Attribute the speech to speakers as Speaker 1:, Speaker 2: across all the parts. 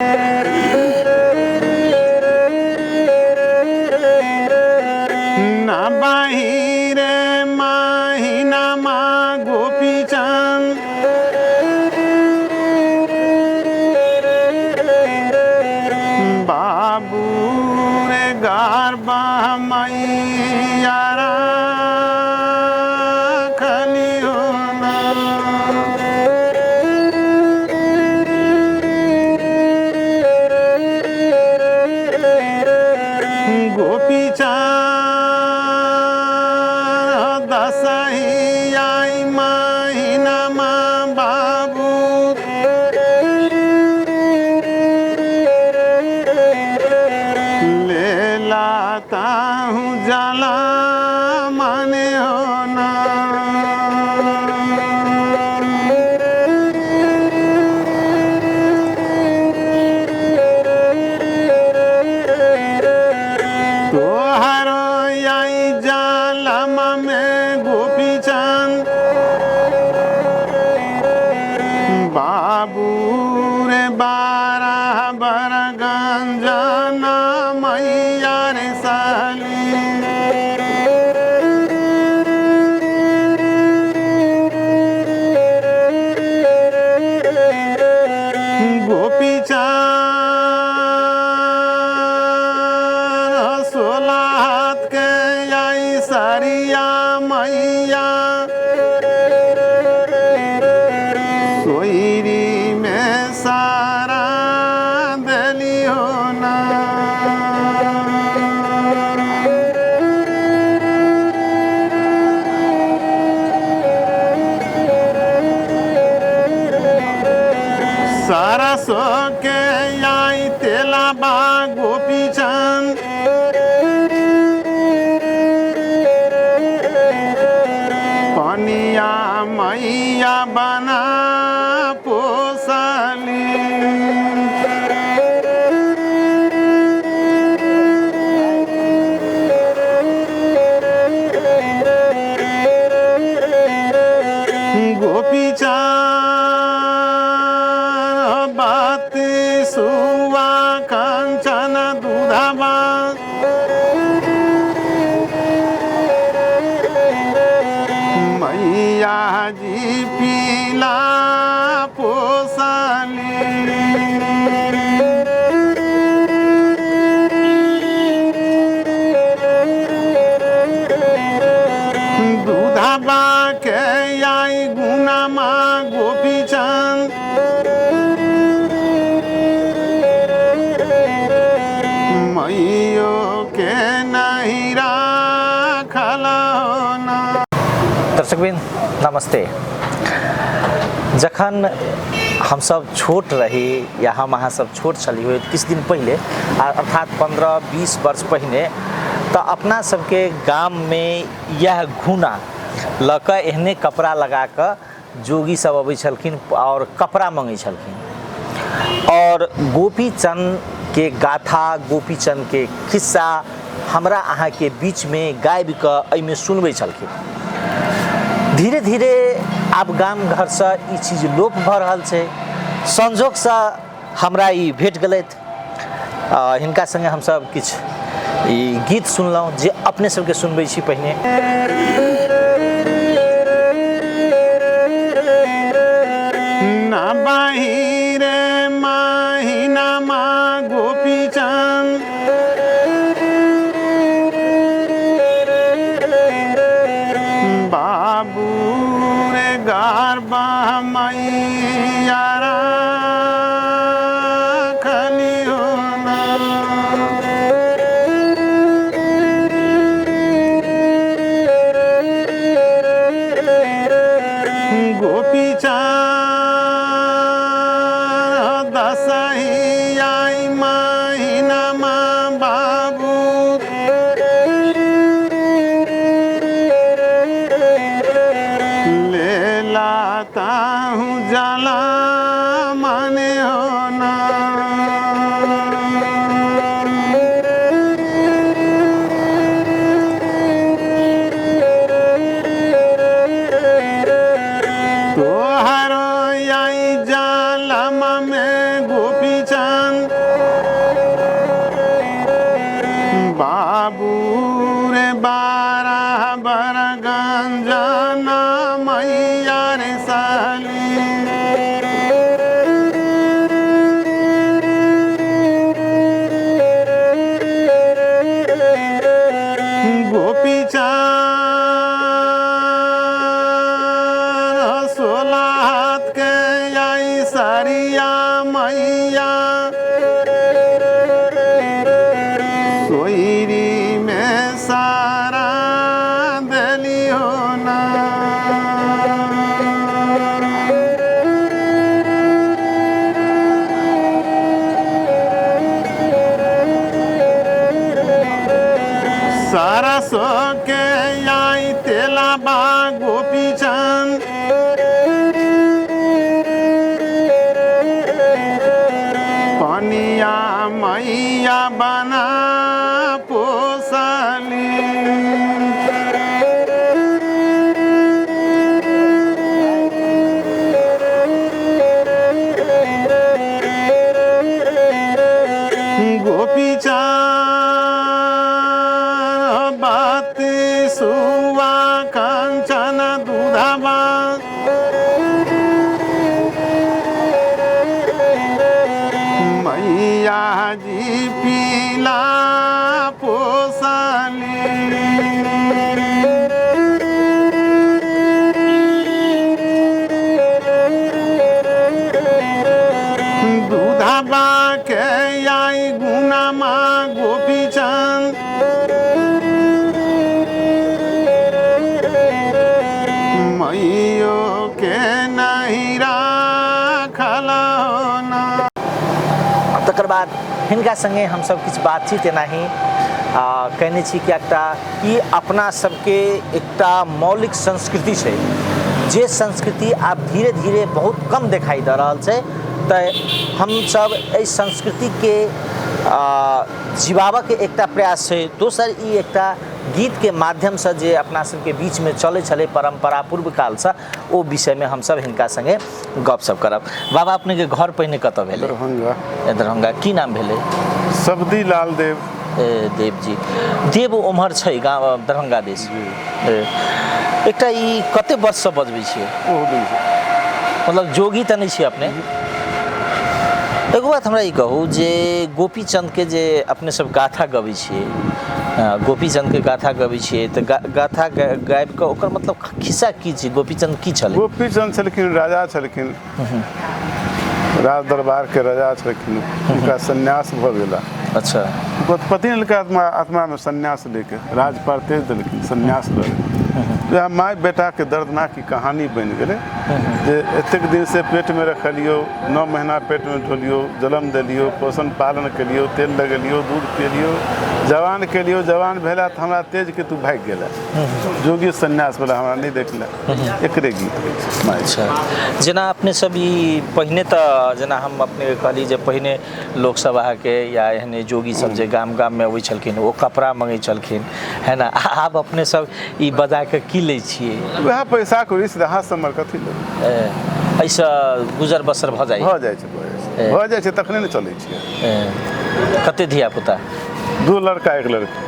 Speaker 1: ना बाहिरे महिनामा गोपीचन्द बाबू रे गर्भ मैया राखली हो ना। गोपीचन्द दसही आई महिनामा बाबू ले लाता हूँ जला माने हो ना। तोहरो आई जालमा में गोपीचंद बाबू रे बारह बरगंजना मैया रे साली। गोपीचंद 16 हाथ के आई सरिया मैया सोईरी में सारा दिली हो ना। सरसो के आई तेला बा गोपीचंद पनिया मैया बना पोसली। गोपीचंद बाती सुआ कंचन दूधबा मैया जी पीला पोसली। दूधबा के आई गुनामा गोपीचंद मैयो के नहीं राखल ना।
Speaker 2: दर्शकवृंद नमस्ते। जखन हमसब छोट रही या हम अहाँ सब छोट छली होइत किछु दिन पहिले अर्थात 15-20 वर्ष पहिने, तऽ अपना सबके गाममे इएह घूना लऽ कऽ एहने कपड़ा लगा कऽ जोगी सब अबै छलखिन आओर कपड़ा मङ्गै छलखिन। और गोपीचंद के गाथा, गोपीचंद के खिस्सा हमरा अहाँके बीचमे गाबि कऽ एहिमे सुनबै छलखिन। धीरे धीरे आब गाम घरसँ ई चीज लोप भऽ रहल छै। संजोगसँ हमरा ई भेट गेलथि, हिनका सङ्गे हमसब किछु ई गीत सुनलहुँ जे अपने सबके सुनबै छी पहिने।
Speaker 1: ना बाहिरे महिनामा गोपीचंद बाबू रे गर्भ मैया राखली हो ना। गोपीचंद दसही आई महिनामा बाबू ले लाता हूँ जला माने हो ना। तोहरो आई जालमा में गोपीचंद सरसो के आई तेला बा गोपी चंद। पनिया मैया बना पोसली। गोपी चाँद बाती सुआ कंचन दूधबा। मैया जी पीला पोसली। दूधबा के आई गुनामा गोपी चंद। मैयो के नहीं राखल ना।
Speaker 2: तकर बाद हिनका संगे हमसब किछु बातचीत एनाही कयने छी, किएक तऽ ई अपना सबके एकटा मौलिक संस्कृति छै, जे संस्कृति आब धीरे धीरे बहुत कम देखाइ दऽ रहल छै। तऽ हमसब एहि संस्कृतिके जिबाबऽके एकटा प्रयास छै। दोसर ई एकटा गीतके माध्यमसँ जे अपना सबके बीचमे चलै छलै परम्परा पूर्व कालसँ, ओ विषयमे हमसब हिनका संगे गपशप करब। बाबा, अपनेके घर पहिने कतऽ भेलै?
Speaker 1: दरभंगा।
Speaker 2: दरभंगा। की नाम भेलै?
Speaker 1: सबदी लाल देव।
Speaker 2: देव जी, देव ओम्हर छै गाँव दरभंगा दिस। एकटा ई कते वर्षसँ बजबै छियै?
Speaker 1: बहुत दिन से।
Speaker 2: मतलब जोगी तऽ नहि छियै अपने? एगो बात हमरा ई कहू जे गोपीचंद के जे अपने सब गाथा गबै छियै, गोपीचंद के गाथा गबै छियै तऽ गाथा गाबि कऽ ओकर मतलब खिस्सा की छै? गोपीचंद की छलै?
Speaker 1: गोपीचंद छलखिन, राजा छलखिन, राज दरबार के राजा छलखिन। हुनका सन्यास भऽ गेला।
Speaker 2: अच्छा।
Speaker 1: पति लेलकै आत्मा, आत्मा में सन्यास लेके राजपाट तेज देलखिन, सन्यास लऽ लेलखिन। वएह माय बेटा के दर्दनाक ई कहानी बनि गेलै जे एतेक दिन से पेट में रखलियौ, 9 महीना पेट में ढोलियौ, जन्म देलियौ, पोषण पालन केलियौ, तेल लगेलियौ, दूध पियलियौ, जवान केलियौ, जवान भेला तऽ हमरा तेज के तू भागि गेला, जोगी सन्यास वाला हमरा नहि देखला। एकरे गीत होइ छै माय।
Speaker 2: अच्छा, जेना अपने सब ई पहिने तऽ जेना हम अपने कहली जे पहिने लोकसब अहाँके या एहने जोगी सब जे गाम गाम में अबै छलखिन ओ कपड़ा मंगै छलखिन है ना, आब अपने सब ई बजा के की लै छियै?
Speaker 1: वएह पैसा कौड़ी सीधा समर कथी लेबै,
Speaker 2: एहिसँ गुजर बसर भऽ जाइ?
Speaker 1: भऽ जाइ छै, भऽ जाइ छै, भऽ जाइ छै तखने ने चलै छियै।
Speaker 2: कते धिया पुता?
Speaker 1: 2 लड़का 1 लड़की।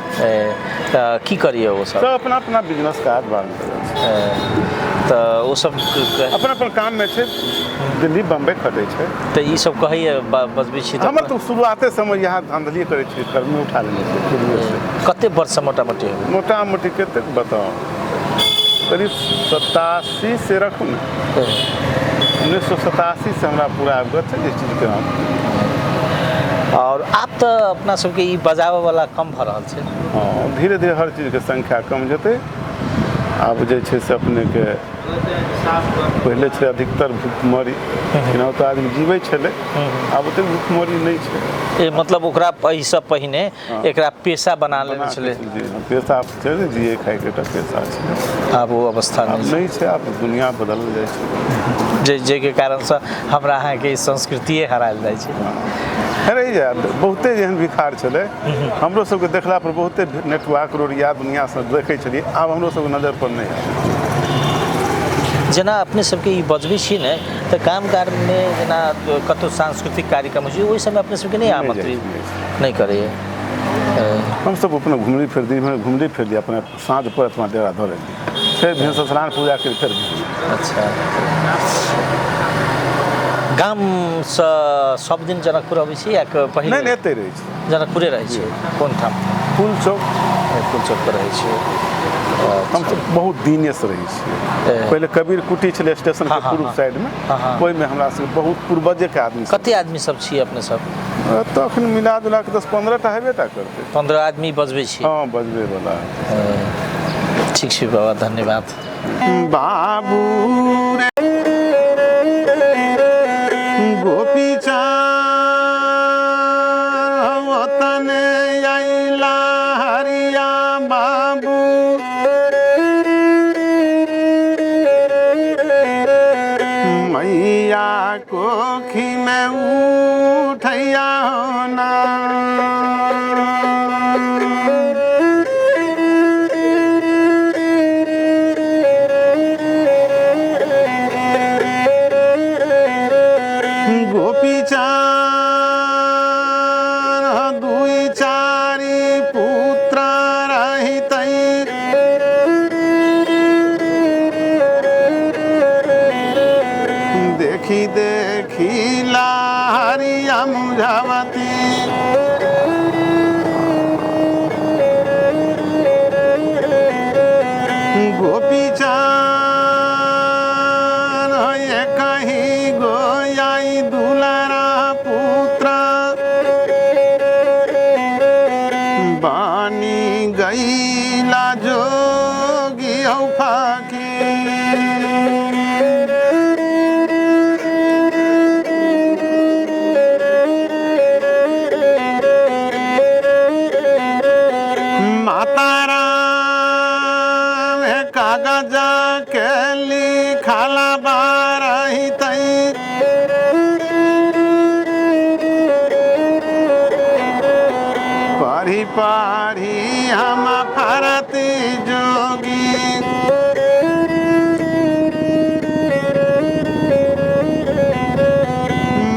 Speaker 2: तऽ की करिए ओ सब?
Speaker 1: सब अपना अपना बिजनेस कारोबार में करै छै।
Speaker 2: तऽ ओ सब
Speaker 1: अपना अपन काम में छै, दिल्ली बम्बई खटै छै।
Speaker 2: तऽ ई सब कहैए बजबै छी?
Speaker 1: हमर तऽ शुरुआते समय यहाँ धांधली करै छी, कर्मी उठा लेने छै शुरुए से।
Speaker 2: कते वर्ष मोटामोटी हेबै?
Speaker 1: मोटामोटी कतेक बताउ, करीब 87 से रखू ने, 1987 से हमरा पूरा अवगत छै जे चीजके हम।
Speaker 2: और आब तऽ अपना सबके ई बजाबऽ वाला कम भऽ रहल छै।
Speaker 1: हँ, धीरे धीरे हर चीजके संख्या कम जेतै। आब जे छै से अपनेके पहिले छै अधिकतर भुखमरी, केनाहु तऽ आदमी जीबै छलै, आब ओतेक भुखमरी नहि छै।
Speaker 2: मतलब ओकरा एहिसँ पहिने एकरा पेशा बना लेने छलै।
Speaker 1: पेशा छै, जिए खाइके एकटा पेशा छै।
Speaker 2: आब ओ अवस्था
Speaker 1: नहि छै, आब दुनिया बदल जाइ छै,
Speaker 2: जे जाहिके कारणसँ हमरा अहाँके ई संस्कृतिए हरायल जाइ छै।
Speaker 1: हरै जाय, बहुते एहन भिखार छलै, हमरो सबके देखला पर बहुते नेटवर्क रोडिया दुनिया से देखै छलियै, आब हमरो सबके नजर पर नहि आबै।
Speaker 2: जेना अपने सबके ई बजबै छी ने तऽ काम कारमे जेना कतहु सांस्कृतिक कार्यक्रम होइ छै ओहि समय अपने सबके नहि आमंत्रित नहि करैए?
Speaker 1: हमसब अपना घुमली फिरली, घुमली फिरली, अपना साँझ पर अपना डेरा धऽ लेली, फेर भिनसर स्नान पूजा करी, फेर घुमली।
Speaker 2: अच्छा, गामसँ सब दिन जनकपुर अबै छी या पहिले?
Speaker 1: नहि, एतै रहै छी।
Speaker 2: जनकपुरे रहै छी? कोन ठाम?
Speaker 1: फूल चौक।
Speaker 2: फूल चौक पर रहै छी।
Speaker 1: हमसब बहुत दिनेसँ रहै छियै। पहिले कबीर कुटी छलै स्टेशन के पूर्व साइड में, ओहिमे हमरा सबके बहुत पूर्वजेके आदमी।
Speaker 2: कते आदमी सब छियै अपने सब?
Speaker 1: तऽ अखन मिला जुला के 10-15 टा हेबे टा करतै।
Speaker 2: 15 आदमी बजबै छी?
Speaker 1: हँ, बजबै वाला।
Speaker 2: ठीक छै बाबा, धन्यवाद।
Speaker 1: बाबू रे गोपी चाँद तने अइला हरिया बाबू। उठैया होना। गोपी चान दुई चारि पुत्र रहितै, देखी देखी लाहरिया मुझावती। गोपी चान कहीं गोयाई दुलारा पुत्र, बानी गईला जोगी हौ फकीर। माता राम कागज के लिखला बारहितै, पढ़ी पढ़ी हम फरती जोगी।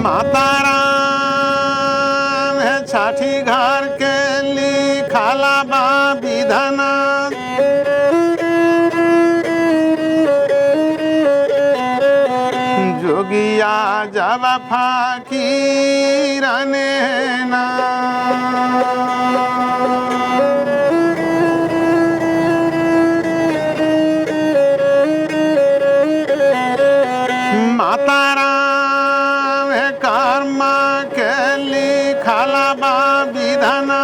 Speaker 1: माता राम छठी घर के लिखला बा विधना, जोगिया जब फकीरने ना। माता राम कर्मा के लिखला बा विधना,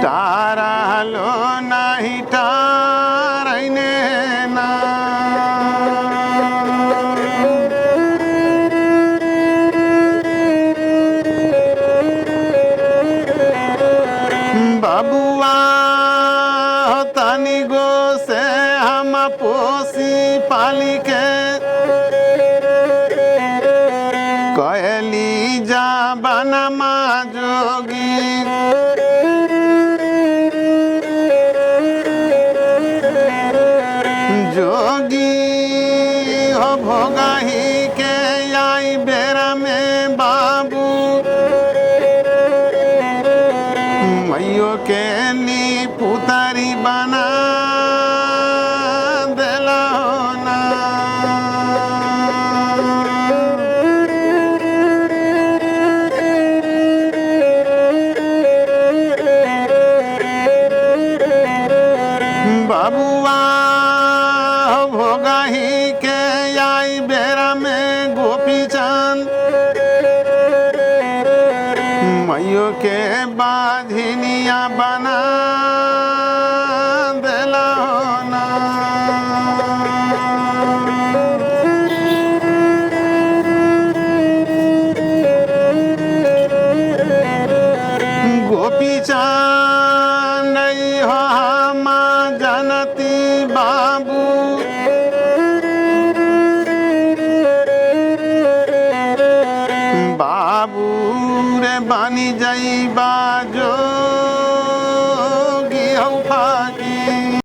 Speaker 1: टारलो नहीं टारने ना। बबुआ तनी गो से हम पोसी पाली के, कहली जा बनमा जोगी। जोगी हो भोगाही के आई बेरा में बाबू, मैयो के नी पुतरी बना देला ना। बबुआ भोगाही के आई बेरा में गोपी चंद, मैयो के बाधिनिया बना